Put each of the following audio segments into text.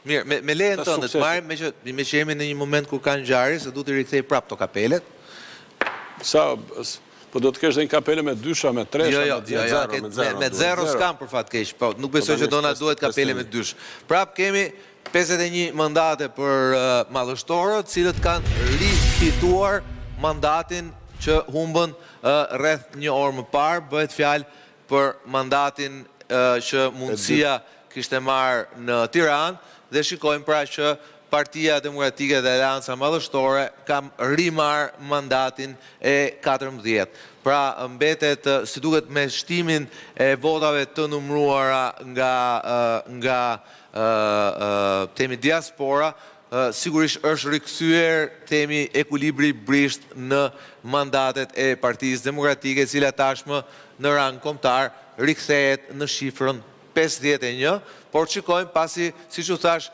Mirë, me, me lejen tënde të marrim, meqë, meqë jemi në një moment kur ka ngjarje, se du t'i rikthej prapë këto kapelet. Sa, po do të kesh dhe një kapele me dysha, me tresha, jo, jo, me jo, jo, me zero, me, me zero s'kam për fat keq, po nuk besoj po që do na duhet kapele me dysh. Prapë kemi 51 mandate për uh, madhështorët, të cilët kanë rifituar mandatin që humbën uh, rreth një orë më parë, bëhet fjalë për mandatin që Mundësia kishte marrë në Tiranë dhe shikojmë pra që Partia Demokratike dhe Aleanca Madhështore ka rimarrë mandatin e 14. Pra mbetet, si duket me shtimin e votave të numëruara nga nga themi diaspora, sigurisht është rikthyer themi ekuilibri i brishtë në mandatet e Partisë Demokratike, e cila tashmë në rang kombëtar rikthehet në shifrën 51, por të shikojmë pasi, siç u thash,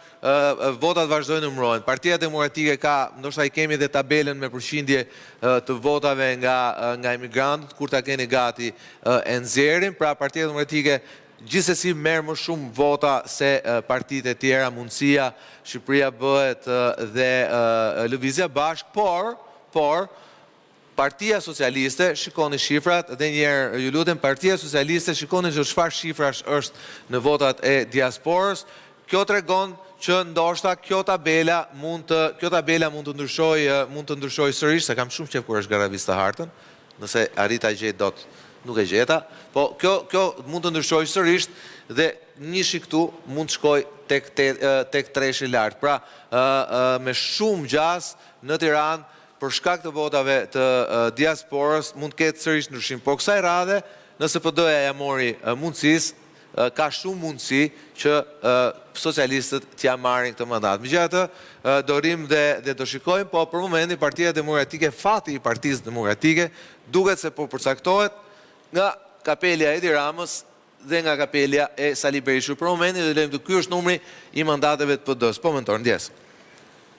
votat vazhdojnë numërohen. Partia Demokratike ka, ndoshta i kemi dhe tabelën me përqindje të votave nga nga emigrantët, kur ta keni gati e nxjerrim. Pra Partia Demokratike Gjithsesi merr më shumë vota se partitë e tjera, Mundësia, Shqipëria Bëhet dhe Lëvizja Bashkë, por, por, Partia Socialiste, shikoni shifrat, dhe një herë ju lutem, Partia Socialiste, shikoni se çfarë shifrash është në votat e diasporës, kjo tregon që ndoshta kjo tabela mund të, kjo tabela mund të ndryshojë, mund të ndryshojë sërish, se kam shumë qejf kur e zhgarravit hartën, Nëse arrij ta gjej dot, nuk e gjeta, po kjo kjo mund të ndryshojë sërisht dhe njëshi këtu mund të shkojë tek te, tek treshi lart. Pra, ë ë me shumë gjasë në Tiranë për shkak të votave të diasporës mund të ketë sërish ndryshim. Por kësaj radhe, nëse PD-ja ia mori Mundësisë, ka shumë mundësi që socialistët t'ia marrin këtë mandat. Megjithatë, do rrimë dhe dhe do shikojmë, po për momentin Partia Demokratike, fati i Partisë Demokratike duket se po përcaktohet nga kapelja e Edi Ramës dhe nga kapelja e Sali Berishës. Për momentin do lëmë të ky është numri i mandateve të PD-së. Po Mentor, ndjesë.